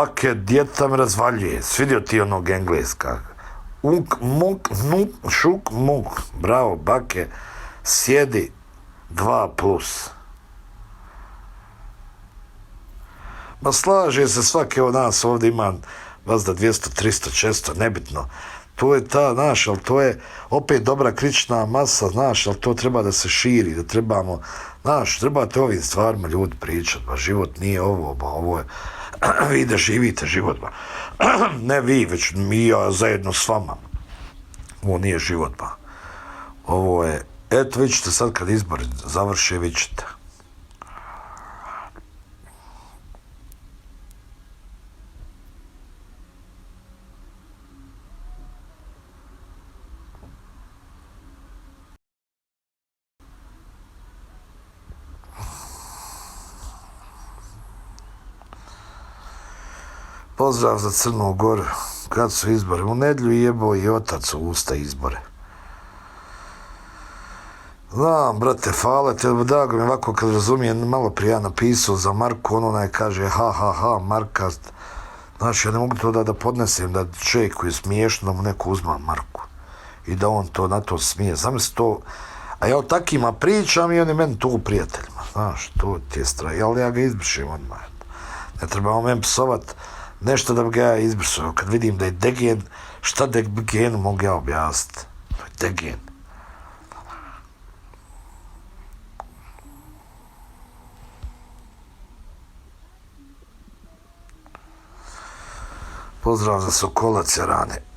Ake, djeca me razvaljuje. Svidio ti onog engleska. Unk, muk, nuk, šuk, muk. Bravo, bake. Sjedi 2+. Ma slaže se svaki od nas ovdje ima vazda 200, 300, 400, nebitno. To je ta, znaš, ali to je opet dobra kritična masa, znaš, ali to treba da se širi, da trebamo, znaš, trebate ovim stvarima ljudi pričati, ba život nije ovo, ba ovo je, vi da živite život, ba. Ne vi, već mi ja zajedno s vama. Ovo nije život, ba. Ovo je, eto vi ćete sad kad izbori završe, vi ćete. Pozdrav za Crnu Goru. Kad su izbori? U nedjelju jebo i otac u usta izbore. Znam, brate, hvala te, drago mi ovako kad razumijem, malo prije ja napisao za Marku, ona je kaže, ha, Marka, znaš, ja ne mogu to da podnesem, da čovjek koji je smiješno, da mu neko uzma Marku i da on to na to smije, zamisli to, a ja o takima pričam i on je meni to u prijateljima, znaš, to ti je strah, ali ja ga izbrišem odmah, ne treba on meni psovat nešto da bi ga ja izbrisao, kad vidim da je degen, šta degenu mogu ja objasniti, to je degen. Pozdrav za Sokolac Jarane.